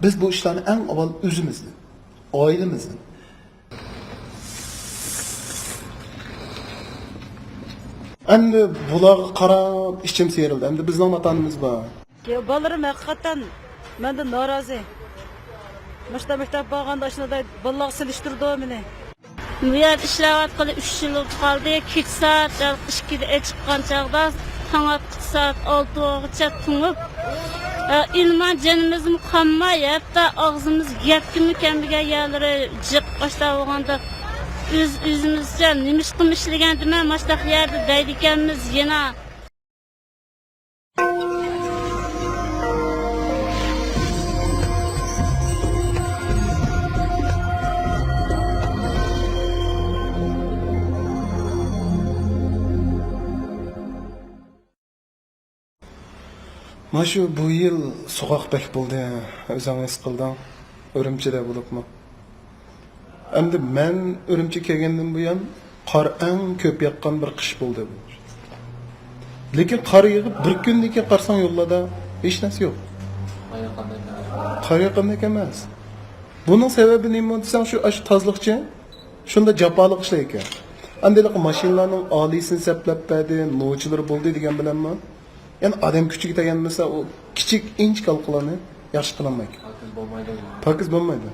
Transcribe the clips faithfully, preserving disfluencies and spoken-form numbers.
بىز بۇ ئىشلارنى ئەڭ ئاۋۋال ئۆزىمىزدىن، ئائىلىمىزدىن. ئەمدى بۇلارغا قاراپ ئىچىم سىيرىلدى. ئەمدى بىزنىڭ ئاتا-ئانىمىز بار. يا، بالىلىرىم ھەقىقەتەن مەندىن نارازى. مۇشۇنداق مەكتەپكە بارغاندا ئاشۇنداق بالىلارغا سېلىشتۇرىدۇ مېنى. بۇ يەردە ئىشلەۋاتقىلى ئۈچ يىل بولۇپ قالدى. كېچە سائەت ھېلىقى ئىككىدە ئېچىققان چاغدا تاڭ ئاتقۇچە سائەت ئالتە بولغۇچە تۇڭۇپ، ئە، ئىلمان جېنىمىزمۇ قانماي، ھەتتا ئاغزىمىز گەپكىمۇ كەلمىگەن يەرلىرى جىق ئاشتا بولغاندا، ئۆز-ئۆزىمىزچە نېمىشقىمۇ ئىشلىگەندىمەن، ماشۇنداق يەردە دەيدىكەنمىز يەنە. مانا شۇ بۇ يىل سوغۇق بەك بولدى، ئۆزۈڭ ھېس قىلدىڭ، ئۈرۈمچىدە بولۇپمۇ. ئەمدى مەن ئۈرۈمچىگە كەلگەندىن بۇيان قار ئەڭ كۆپ ياغقان بىر قىش بولدى بۇ. لېكىن قار يېغىپ بىر كۈندىن كېيىن قارىساڭ يوللاردا ھېچ نەرسە يوق. قار ياغقاندەك ئەمەس. بۇنىڭ سەۋەبى نېمە دېسەڭ، شۇ، ئاشۇ تازىلىقچى شۇنداق جاپالىق ئىشلەيدىكەن. ئەمدى ھېلىقى ماشىنىلارنىڭ ئالىيسىنى سەپلەپ بەردى، نوچىلىرى بولدى دېگەن بىلەنمۇ، يەنى ئادەم كۈچىگە تايانمىسا، ئۇ كىچىك ئىنچىكە ھالقىلارنى ياخشى قىلالمايدىكەن. پاكىز بولمايدۇ. پاكىز بولمايدۇ.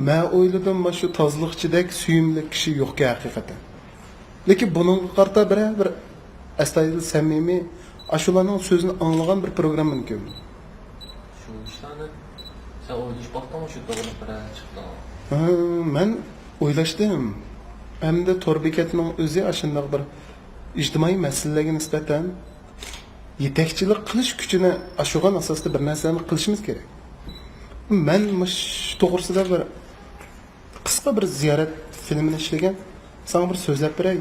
مەن ئويلىدىم، مانا شۇ تازىلىقچىدەك سۆيۈملۈك كىشى يوقكەن ھەقىقەتەن. لېكىن بۇنىڭغا قارىتا بىرەر بىر ئەستايىدىل سەمىمىي ئاشۇلارنىڭ سۆزىنى ئاڭلىغان بىر پروگراممىنى كۆردۈم. شۇ ئىشلارنى سەن ئويلىشىپ باقتىڭمۇ شۇ توغرىلىق بىرەر چىقتىڭ؟ ھە، مەن ئويلاشتىم. ئەمدى تور بېكەتنىڭ ئۆزى ئاشۇنداق بىر ئىجتىمائىي مەسىلىلەرگە نىسبەتەن يېتەكچىلىك قىلىش كۈچىنى ئاشۇرغان ئاساستا بىر نەرسىلەرنى قىلىشىمىز كېرەك. مەن مۇشۇ توغرىسىدا بىر قىسقا بىر زىيارەت فىلىمىنى ئىشلىگەن. ساڭا بىر سۆزلەپ بېرەي.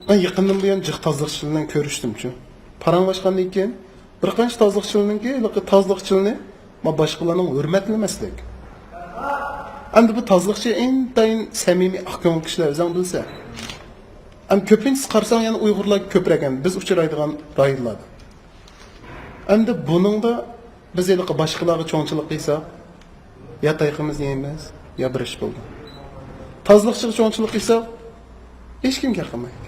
مەن يېقىندىن بۇيان جىق تازىلىقچىلار بىلەن كۆرۈشتۈمچۇ. پاراڭلاشقاندىن كېيىن بىر قانچە تازىلىقچىلارنىڭكى ھېلىقى تازىلىقچىلىنى ما باشقىلارنىڭ ھۆرمەتلىمەسلىك. ئەمدى بۇ تازىلىقچى ئىنتايىن سەمىمىي، ئاق كۆڭۈل كىشىلەر، ئۆزۈڭ بىلىسەن. ئەمدى كۆپىنچىسى قارىساڭ يەنە ئۇيغۇرلار كۆپرەك، ئەمدى بىز ئۇچرايدىغان رايونلاردا. ئەمدى بۇنىڭدا بىز ھېلىقى باشقىلارغا چوڭچىلىق قىلساق، يا تايىقىمىزنى يەيمىز، يا بىر ئىش بولىدۇ. تازىلىقچىغا چوڭچىلىق قىلساق، ھېچكىم گەپ قىلمايدۇ.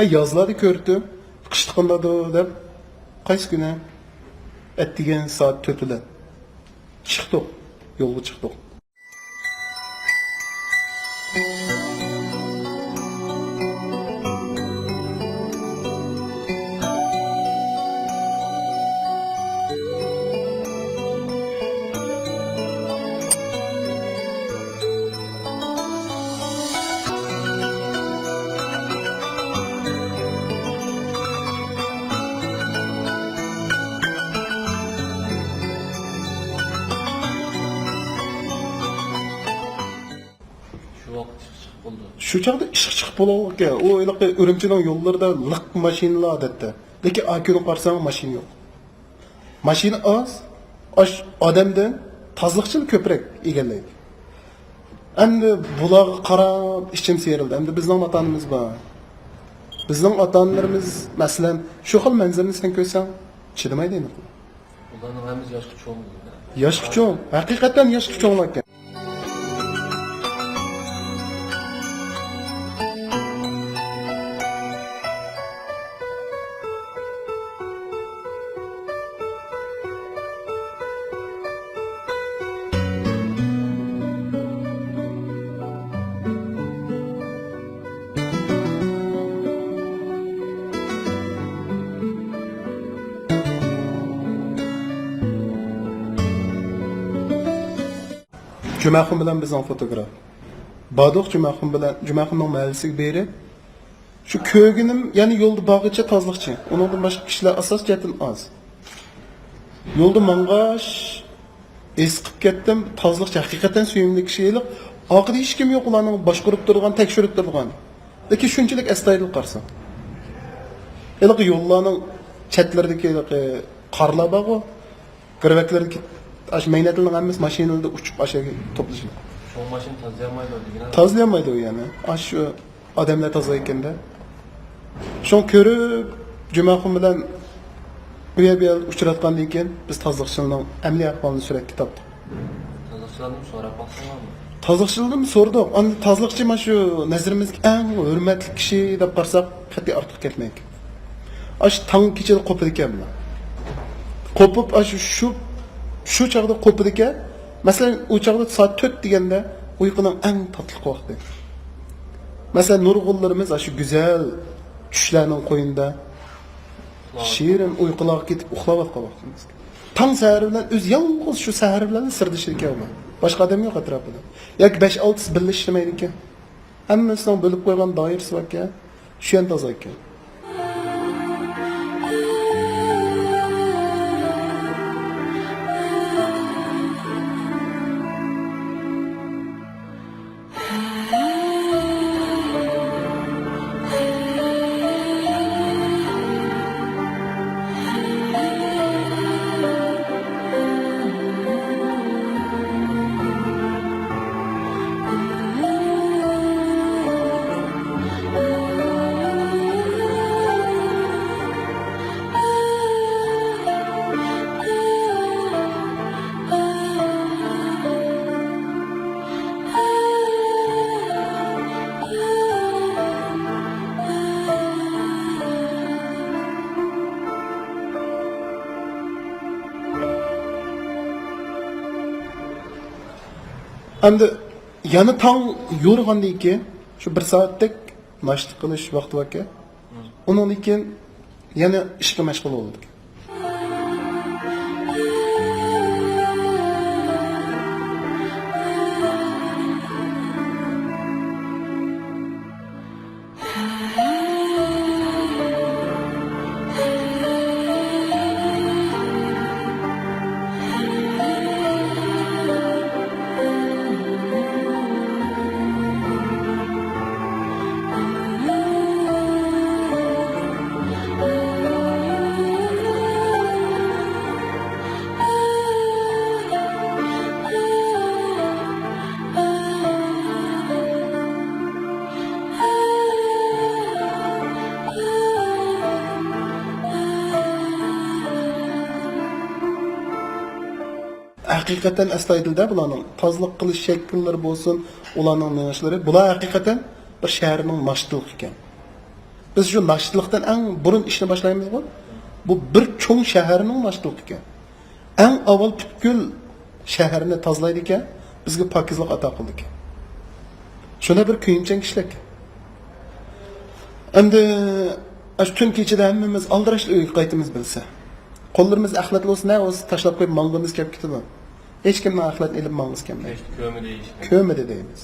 مەن يازلاردا كۆرۈپتىم، قىشلىق قىلىنىدۇ دەپ. قايسى كۈنى؟ ئەتىگەن سائەت تۆت بىلەن چىقتۇق، يولغا چىقتۇق. شۇ ۋاقىت ئىششىق بولدى. شۇ چاغدا ئىششىق چىقىپ بولغانكەن. ئۇ ھېلىقى ئۈرۈمچىنىڭ يوللىرىدا لىق ماشىنىلار ئادەتتە. لېكىن ئاكىنى قارىساڭ ماشىنا يوق. ماشىنا ئاز، ئاش-، ئادەمدىن تازىلىقچىلا كۆپرەك ئىگىلەيدۇ. ئەمدى بۇلارغا قاراپ ئىچىم سىيرىلدى. ئەمدى بىزنىڭ ئاتا-ئانىمىز بار. بىزنىڭ ئاتا-ئانىلىرىمىز، مەسىلەن، شۇ خىل مەنزىرىنى سەن كۆرسەڭ، چىدىمايدۇ ئېنىقلا. ئۇلارنىڭ ھەممىسى ياشقا چوڭ. ياشقا چوڭ. ھەقىقەتەن ياشقا چوڭلاركەن. جۈمەخۇن بىلەن بىزنىڭ فوتوگراف. باردۇق جۈمەخۇن بىلەن، جۈمەخۇننىڭ مەھەللىسىگە بېرىپ، شۇ كۆرگىنىم، يەنى يولدا بارغىچە تازىلىقچى. ئۇنىڭدىن باشقا كىشىلەر ئاساسىي جەھەتتىن ئاز. يولدا ماڭغاچ، ھېس قىلىپ كەتتىم، تازىلىقچى ھەقىقەتەن سۆيۈملۈك كىشى. ھېلىق ئارقىدا ھېچكىم يوق ئۇلارنىڭ باشقۇرۇپ تۇرىدىغان، تەكشۈرۈپ تۇرىدىغان. لېكىن شۇنچىلىك ئەستايىدىل قارىسا. ھېلىقى يوللارنىڭ چەتلىرىدىكى ھېلىقى قارلار بارغۇ، گىرۋەكلەردىكى ئاشۇ مەينەتلەرنىڭ ھەممىسى ماشىنىلاردا ئۇچۇپ ئاشۇ يەرگە توپلىشىدۇ. شۇڭا ماشىنا تازىلىيالمايدۇ دېگىنە. تازىلىيالمايدۇ يەنى. ئاشۇ ئادەملەر تازىلايدىكەن-دە. شۇنى كۆرۈپ، جۈمەخۇن بىلەن ئۇ يەر بۇ يەردە ئۇچراتقاندىن كېيىن، بىز تازىلىقچىلارنىڭ ئەمەلىي ئەھۋالىنى سۈرەتكە تارتتۇق. تازىلىقچىلاردىن سوراپ باقساڭلارمۇ؟ تازىلىقچىلاردىن سورىدۇق. ئاندىن تازىلىقچى مانا شۇ نەزىرىمىزدىكى ئەڭ ھۆرمەتلىك كىشى دەپ قارىساق، قەتئىي ئارتۇق كەتمەيدىكەن. ئاشۇ تاڭ كېچىدە قوپىدىكەن بۇلار. قوپۇپ، ئاشۇ شۇ، شۇ چاغدا قوپىدىكەن. مەسىلەن، ئۇ چاغدا سائەت تۆت دېگەندە ئۇيقۇنىڭ ئەڭ تاتلىق ۋاقتى. مەسىلەن، نۇرغۇنلىرىمىز ئاشۇ گۈزەل چۈشلەرنىڭ قوينىدا شېرىن ئۇيقۇلارغا كېتىپ ئۇخلاۋاتقان ۋاقتىمىز. تاڭ سەھەر بىلەن ئۆزى يالغۇز شۇ سەھەر بىلەن سىردىشىدىكەن ئۇلار. باشقا ئادەم يوق ئەتراپىدا. ياكى بەش-ئالتىسى بىللە ئىشلىمەيدىكەن. ھەممىسىنىڭ بۆلۈپ قويغان دائىرىسى باركەن، شۇ يەردە تازىلايدىكەن. ئەمدى يەنە تاڭ يورۇغاندىن كېيىن، شۇ بىر سائەتتەك ناشتا قىلىش ۋاقتى باركەن. ئۇنىڭدىن كېيىن يەنە ئىشقا مەشغۇل بولىدىكەن. ھەقىقەتەن ئەستايىدىل-دە بۇلارنىڭ. تازىلىق قىلىش شەكىللىرى بولسۇن، ئۇلارنىڭ مېڭىشلىرى. بۇلار ھەقىقەتەن بىر شەھەرنىڭ ناشتىلىقى ئىكەن. بىز شۇ ناشتىلىقتىن ئەڭ بۇرۇن ئىشنى باشلايمىزغۇ؟ بۇ بىر چوڭ شەھەرنىڭ ناشتىلىقى ئىكەن. ئەڭ ئاۋۋال پۈتكۈل شەھەرنى تازىلايدىكەن، بىزگە پاكىزلىق ئاتا قىلىدىكەن. شۇنداق بىر كۆيۈمچان كىشىلەر ئىكەن. ئەمدى ئاشۇ تۈن كېچىدە ھەممىمىز ئالدىراشلا ئۆيگە قايتىمىز بىلسە. قوللىرىمىز ئەخلەت بولسا، نە بولسا تاشلاپ قويۇپ ماڭغۇمىز كەپ كېتىدۇ. ھېچكىمنىڭ ئەخلەتنى ئېلىپ ماڭغۇسى كەلمەيدۇ. كۆرمىدى ھېچكىم. كۆرمىدى دەيمىز.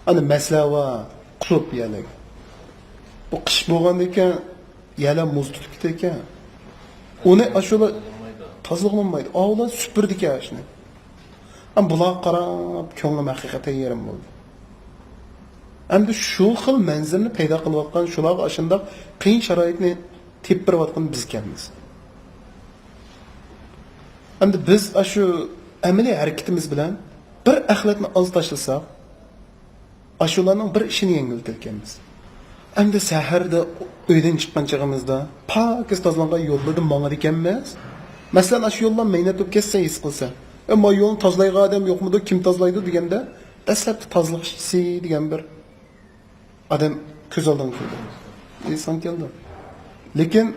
ئەنە مەسىلە بار، قۇرۇپ يەرلەر. بۇ قىش بولغاندىكىن يەرلەر مۇز تۇتۇپ كېتىدىكەن. ئۇنى ئاشۇلا تازىلىغىلى بولمايدۇ. ئاۋۇلار سۈپۈرىدىكەن ئاشۇنى. ئەمما بۇلارغا قاراپ كۆڭلۈم ھەقىقەتەن يېرىم بولدى. ئەمدى شۇ خىل مەنزىرىنى پەيدا قىلىۋاتقان، شۇلارغا ئاشۇنداق قىيىن شارائىتنى تېپىپ بېرىۋاتقان بىز ئىكەنمىز. ئەمدى بىز ئاشۇ ئەمەلىي ھەرىكىتىمىز بىلەن بىر ئەخلەتنى ئاز تاشلىساق، ئاشۇلارنىڭ بىر ئىشىنى يەڭگىللىتىدىكەنمىز. ئەمدى سەھەردە ئۆيدىن چىققان چېغىمىزدا پاكىز تازىلانغان يوللاردا ماڭىدىكەنمىز. مەسىلەن، ئاشۇ يوللار مەينەت بولۇپ كەتسە ھېس قىلسا، ئە، ما يولنى تازىلايدىغان ئادەم يوقمىدۇ، كىم تازىلايدۇ دېگەندە، دەسلەپتە تازىلىق ئىشچىسى دېگەن بىر ئادەم كۆز ئالدىڭغا كېلىدۇ. ئېسىڭ كېلىدۇ. لېكىن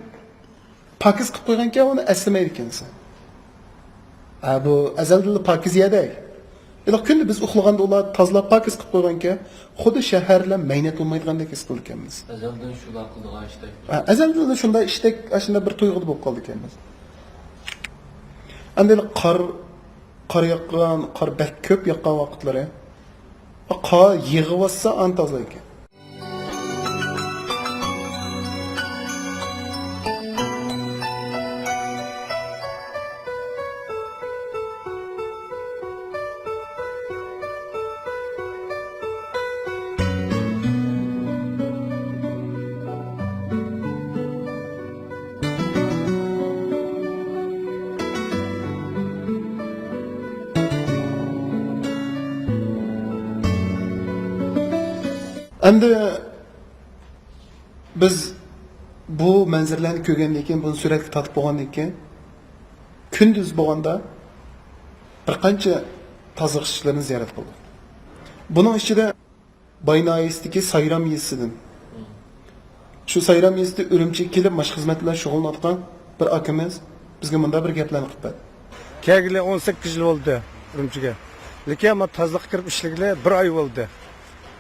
پاكىز قىلىپ قويغانكەن، ئۇنى ئەسلىمەيدىكەنسەن. ھە، بۇ ئەزەلدىنلا پاكىز يەردەك. ھېلىقى كۈندە بىز ئۇخلىغاندا ئۇلار تازىلاپ پاكىز قىلىپ قويغانكەن، خۇددى شەھەرلەر مەينەت بولمايدىغاندەك ھېس قىلىدىكەنمىز. ئەزەلدىن شۇنداق قىلىدىغان ئىشتەك. ھە، ئەزەلدىنلا شۇنداق ئىشتەك، ئاشۇنداق بىر تۇيغۇدا بولۇپ قالىدىكەنمىز. ئەمدى ھېلىقى قار، قار ياغقان، قار بەك كۆپ ياغقان ۋاقىتلىرى، قار يېغىۋاتسا ئانى تازىلايدىكەن. ئەمدى بىز بۇ مەنزىرىلەرنى كۆرگەندىن كېيىن، بۇنى سۈرەتكە تارتىپ بولغاندىن كېيىن، كۈندۈز بولغاندا بىر قانچە تازىلىق ئىشچىلىرىنى زىيارەت قىلدۇق. بۇنىڭ ئىچىدە باي ناھىيەسىدىكى سايرام يېزىسىدىن، شۇ سايرام يېزىسىدىن ئۈرۈمچىگە كېلىپ، ماش خىزمەت بىلەن شۇغۇللىنىۋاتقان بىر ئاكىمىز بىزگە مۇنداق بىر گەپلەرنى قىلىپ بەردى. كەلگىلى ئون سەككىز يىل بولدى ئۈرۈمچىگە. لېكىن مانا تازىلىققا كىرىپ ئىشلىگىلى بىر ئاي بولدى.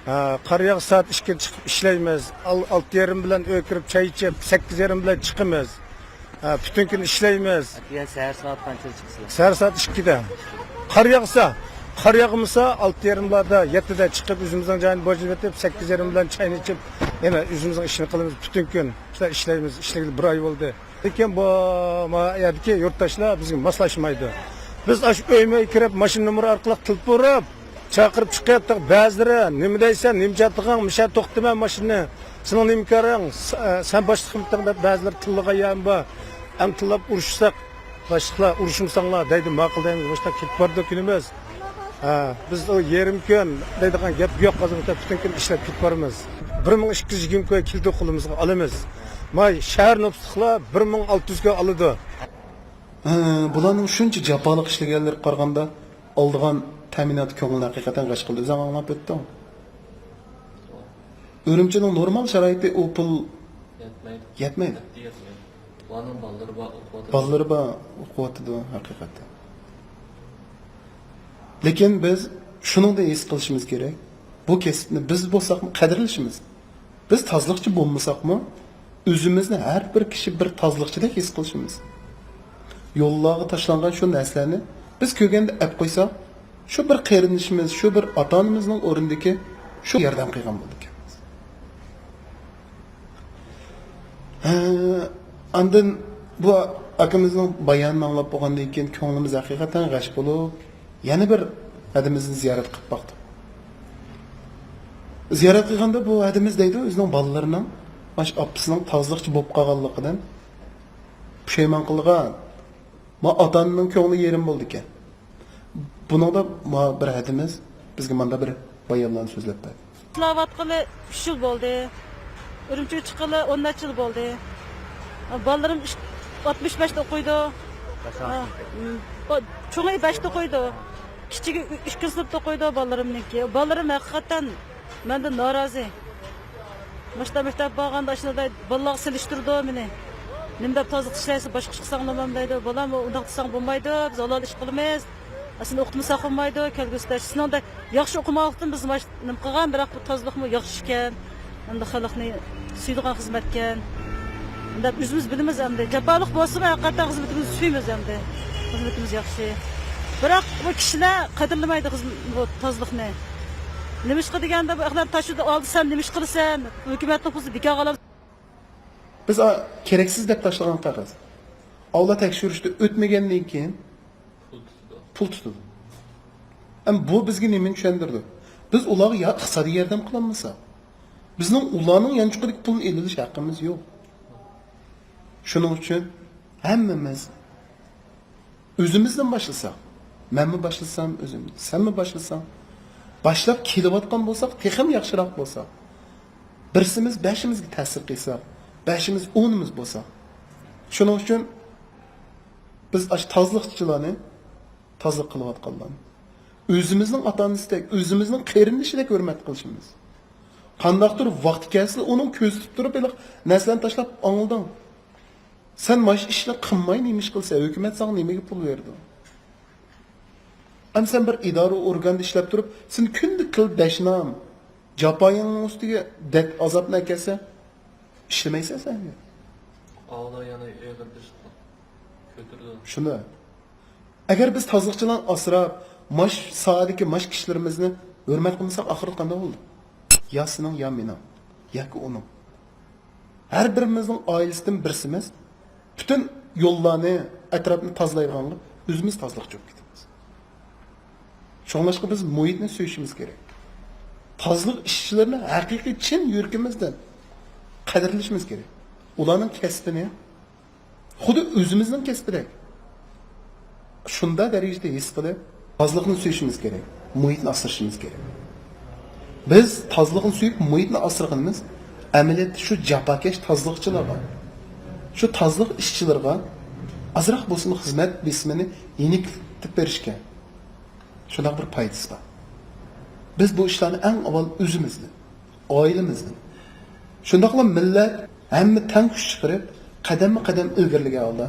ھە، قار ياغسا سائەت ئىككىدە چىقىپ ئىشلەيمىز. ئال-، ئالتە يېرىم بىلەن ئۆيگە كىرىپ چاي ئىچىپ، سەككىز يېرىم بىلەن چىقىمىز. ھە، پۈتۈن كۈن ئىشلەيمىز. ئەتىگەن سەھەر سائەت قانچىدا چىقىسىلەر؟ سەھەر سائەت ئىككىدە. قار ياغسا، قار ياغمىسا، ئالتە يېرىملاردا، يەتتىدە چىقىپ، ئۆزىمىزنىڭ جايىنى بوجىنىپ ئېتىپ، سەككىز يېرىم بىلەن چاينى ئىچىپ، يەنە ئۆزىمىزنىڭ ئىشىنى قىلىمىز. پۈتۈن كۈن شۇنداق ئىشلەيمىز. ئىشلىگىلى بىر ئاي بولدى. لېكىن بۇ، ما يەردىكى يۇرتداشلار بىزگە ماسلاشمايدۇ. بىز ئاشۇ ئۆيمۇ ئۆيگە كىرىپ، ماشىنا نومۇرى ئارقىلىق تېلېفون ئۇرۇپ، چاقىرىپ چىقىۋاتتۇق. بەزىلىرى، «نېمە دەيسەن، نېمە جاتىغىڭ، مۇشۇ يەردە توختىما ماشىنىنى، سېنىڭ نېمە كارىڭ، س-، ئە، سەن باشلىقمىتىڭ؟» دەپ بەزىلىرى تىللىغان يەرمۇ بار. ئەمدى تىللاپ ئۇرۇشساق، باشلىقلار، «ئۇرۇشمىساڭلار» دەيدۇ، ماقۇل دەيمىز، مۇشۇنداق كېتىپ بارىدۇ كۈنىمىز. ھە، بىز ئۇ يېرىم كۈن دەيدىغان گەپ يوق، ھازىر پۈتۈن كۈن ئىشلەپ كېتىپ بارىمىز. بىر مىڭ ئىككى يۈز يىگىرمە كوي كېلىدۇ قولىمىزغا، ئالىمىز. ماي شەھەر نوپۇسلۇقلار بىر مىڭ ئالتە يۈز كوي ئالىدۇ. ھە، بۇلارنىڭ شۇنچە جاپالىق ئىشلىگەنلىرىگە قارىغاندا، ئالىدىغان تەمىناتى كۆڭۈلنى ھەقىقەتەن غەش قىلدى. ئۆزۈڭ ئاڭلاپ ئۆتتۈڭ. ئۈرۈمچىنىڭ نورمال شارائىتى ئۇ پۇل يەتمەيدۇ. يەتمەيدۇ. قەتئىي يەتمەيدۇ. ئۇلارنىڭ بالىلىرى بار، ئوقۇۋاتىدۇ. بالىلىرى بار، ئوقۇۋاتىدۇ ھەقىقەتەن. لېكىن بىز شۇنىڭدىن ھېس قىلىشىمىز كېرەك، بۇ كەسىپنى بىز بولساقمۇ قەدىرلىشىمىز. بىز تازىلىقچى بولمىساقمۇ، ئۆزىمىزنى ھەر بىر كىشى بىر تازىلىقچىدەك ھېس قىلىشىمىز. يوللارغا تاشلانغان شۇ نەرسىلەرنى بىز كۆرگەندە ئەپ قويساق، شۇ بىر قېرىندىشىمىز، شۇ بىر ئاتا-ئانىمىزنىڭ ئورنىدىكى شۇ ياردەم قىلغان بولىدىكەنمىز. ھە، ئاندىن بۇ ئاكىمىزنىڭ بايانىنى ئاڭلاپ بولغاندىن كېيىن كۆڭلىمىز ھەقىقەتەن غەش بولۇپ، يەنە بىر ھەدىمىزنى زىيارەت قىلىپ باقتۇق. زىيارەت قىلغاندا بۇ ھەدىمىز دەيدۇ، ئۆزىنىڭ بالىلىرىنىڭ مانا شۇ ئاپىسىنىڭ تازىلىقچى بولۇپ قالغانلىقىدىن پۇشايمان قىلغان. ما ئاتا-ئانىنىڭ كۆڭلى يېرىم بولىدىكەن. بۇنىڭدا ما بىر ھەدىمىز بىزگە ماندا بىر بايانلارنى سۆزلەپ بەردى. ئىشلەۋاتقىلى ئۈچ يىل بولدى. ئۈرۈمچىگە چىققىلى ئون نەچچە يىل بولدى. بالىلىرىم ئۈچ، ئاتمىش بەشتە ئوقۇيدۇ. ھە، ئۇ چوڭى بەشتە ئوقۇيدۇ. كىچىكى ئۈ-، ئۈچىنچى سىنىپتا ئوقۇيدۇ بالىلىرىمنىڭكى. بالىلىرىم ھەقىقەتەن مەندىن نارازى. مۇشۇنداق مەكتەپكە بارغاندا ئاشۇنداق بالىلارغا سېلىشتۇرىدۇ مېنى. نېمە دەپ تازا ئىشلەيسىز، باشقا ئىش قىلساڭلار دەيدۇ. بالام، ئۇنداق دېسەڭ بولمايدۇ، بىز ھالال ئىش قىلىمىز. سېنى ئوقۇتمىساق بولمايدۇ، كەلگۈسىدە. سېنىڭدەك ياخشى ئوقۇماقلىقتىن بىز ماش-، نېمە قىلغان، بىراق بۇ تازىلىقمۇ ياخشى ئىكەن. ئەمدى خەلقنى سۆيىدىغان خىزمەتكەن. دەپ ئۆزىمىز بىلىمىز ئەمدى. جاپالىق بولسىمۇ، ھەقىقەتەن خىزمىتىمىزنى سۆيىمىز ئەمدى. خىزمىتىمىز ياخشى. بىراق بۇ كىشىلەر قەدىرلىمەيدۇ خىزم-، بۇ تازىلىقنى. نېمىشقا دېگەندە، بۇ ئەخلەت تاشۇدا ئالدى سەن نېمە ئىش قىلىسەن؟ ھۆكۈمەتنىڭ پۇلىنى بىكارغا ئالامسەن. بىز، ئا، كېرەكسىز دەپ تاشلىغان قەغەز. ئاۋلا تەكشۈرۈشتە ئۆتمىگەندىن كېيىن پۇل تۇتىدۇ. پۇل تۇتىدۇ. ئەمما بۇ بىزگە نېمىنى چۈشەندۈرىدۇ؟ بىز ئۇلارغا يا ئىقتىسادىي ياردەم قىلالمىساق، بىزنىڭ ئۇلارنىڭ يانچۇقىدىكى پۇلنى ئېلىۋېلىش ھەققىمىز يوق. شۇنىڭ ئۈچۈن ھەممىمىز ئۆزىمىزدىن باشلىساق، مەنمۇ باشلىسام ئۆزۈمدىن، سەنمۇ باشلىساڭ، باشلاپ كېلىۋاتقان بولساق، تېخىمۇ ياخشىراق بولساق، بىرسىمىز بەشىمىزگە تەسىر قىلساق، بەشىمىز ئونىمىز بولساق. شۇنىڭ ئۈچۈن بىز ئاشۇ تازىلىقچىلارنى، تازىلىق قىلىۋاتقانلارنى، ئۆزىمىزنىڭ ئاتا-ئانىسىدەك، ئۆزىمىزنىڭ قېرىندىشىدەك ھۆرمەت قىلىشىمىز. قانداقتۇر ۋاقتى كەلسىلا ئۇنىڭ كۆزىتىپ تۇرۇپ، ھېلىقى نەرسىلەرنى تاشلاپ، ئاڭلىدىڭ. سەن مانا شۇ ئىشنى قىلماي نېمە ئىش قىلىسەن؟ ھۆكۈمەت ساڭا نېمىگە پۇل بېرىدۇ؟ ئەمدى سەن بىر ئىدارە ئورگاندا ئىشلەپ تۇرۇپ، سېنى كۈندە تىل بەش نام، جاپايىڭنىڭ ئۈستىگە دەرد ئازابنى ئەكەلسە، ئىشلىمەيسەن سەن. ئالدى يەنە ئېغىر بېسىقنى كۆتۈرىدۇ. شۇنداق. ئەگەر بىز تازىلىقچىلارنى ئاسراپ، ماش ساھەدىكى ماش كىشىلىرىمىزنى ھۆرمەت قىلمىساق، ئاخىرى قانداق بولىدۇ؟ يا سېنىڭ، يا مېنىڭ، ياكى ئۇنىڭ. ھەر بىرىمىزنىڭ ئائىلىسىدىن بىرسىمىز پۈتۈن يوللارنى، ئەتراپنى تازىلايدىغانغا ئۆزىمىز تازىلىقچى بولۇپ كېتىمىز. شۇڭلاشقا بىز مۇھىتنى سۆيۈشىمىز كېرەك. تازىلىق ئىشچىلىرىنى ھەقىقىي چىن يۈرىكىمىزدىن قەدىرلىشىمىز كېرەك. ئۇلارنىڭ كەسپىنى خۇددى ئۆزىمىزنىڭ كەسپىدەك شۇنداق دەرىجىدە ھېس قىلىپ، تازىلىقنى سۆيۈشىمىز كېرەك، مۇھىتنى ئاسرىشىمىز كېرەك. بىز تازىلىقنى سۆيۈپ، مۇھىتنى ئاسرىغىنىمىز ئەمەلىيەتتە شۇ جاپاكەش تازىلىقچىلارغا، شۇ تازىلىق ئىشچىلىرىغا ئازراق بولسىمۇ خىزمەت بېسىمىنى يېنىكلىتىپ بېرىشكە شۇنداق بىر پايدىسى بار. بىز بۇ ئىشلارنى ئەڭ ئاۋۋال ئۆزىمىزدىن، ئائىلىمىزدىن، شۇنداقلا مىللەت ھەممە تەڭ كۈچ چىقىرىپ، قەدەممۇ قەدەم ئىلگىرىلىگەن ھالدا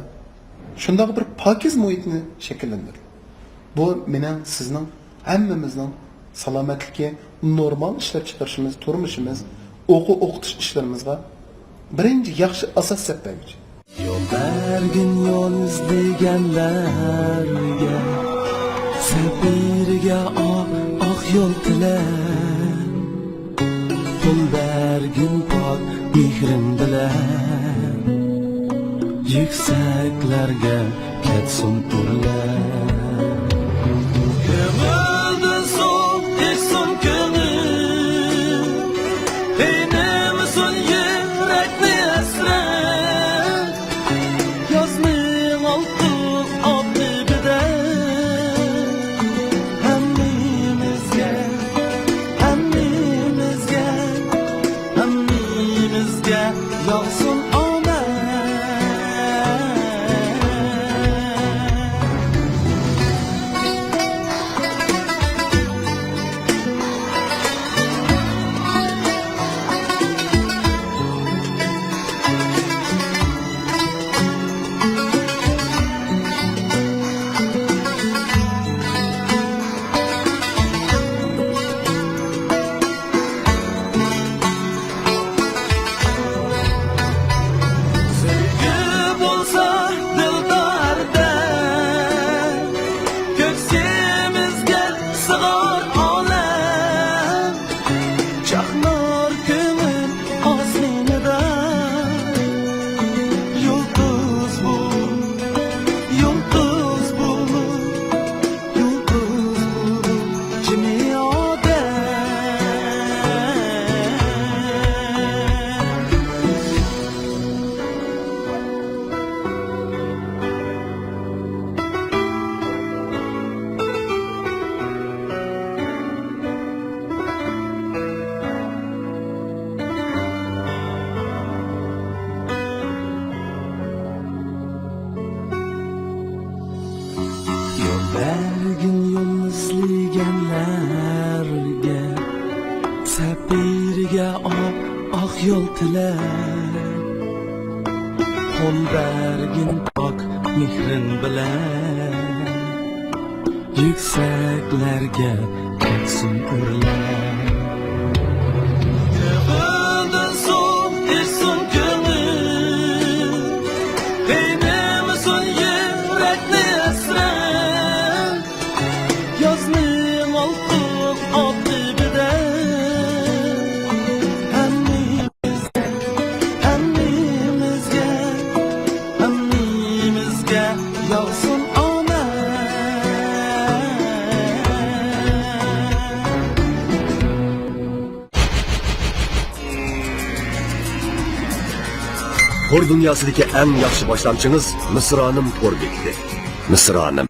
شۇنداق بىر پاكىز مۇھىتنى شەكىللەندۈردى. بۇ مېنىڭ، سىزنىڭ، ھەممىمىزنىڭ سالامەتلىكى، نورمال ئىشلەپچىقىرىشىمىز، تۇرمۇشىمىز، ئوقۇ ئوقۇتۇش ئىشلىرىمىزغا بىرىنچى ياخشى ئاساس سەپ بەرگۈچى. يول بەرگىن يول ئىزدىگەنلەرگە، سەپىرىگە ئاق، ئاق يول تىلە. قول بەرگىن پاك مېھرىڭ بىلەن، يۈكسەكلەرگە كەتسۇن ئۆرلەپ. كۆڭۈلدىن سۇ ئېقسۇن كۆڭۈل، قىينىمىسۇن يۈرەكنى ھەسرەت. يازنىڭ ئالتۇن ئاپتىپىدە ھەممىمىزگە، ھەممىمىزگە، ھەممىمىزگە ياغسۇن ئامەت. سۆيگۈ بولسا دىلداردا، كۆكسىمىزگە سىغار ئالەم. چاقنار كۆڭۈل ئاسمىنىدا، يۇلتۇز بولۇپ، يۇلتۇز بولۇپ، يۇلتۇز بولۇپ جىمى ئادەم. يول بەرگىن يول ئىزلىگەنلەرگە، سەپىرىگە ئاق، ئاق يول تىلەپ. قول بەرگىن پاك مېھرىڭ بىلەن، يۈكسەكلەرگە كەتسۇن ئۆرلەپ. كۆڭۈلدىن سۇ ئېقسۇن كۆڭۈل، قىينىمىسۇن يۈرەكنى ھەسرەت. يازنىڭ ئالتۇن ئاپتىپىدە ھەممىمىزگە، ھەممىمىزگە، ھەممىمىزگە ياغسۇن ئامەت. تور دۇنياسىدىكى ئەڭ ياخشى باشلامچىڭىز مىسرانىم تور بېكىتى. مىسرانىم.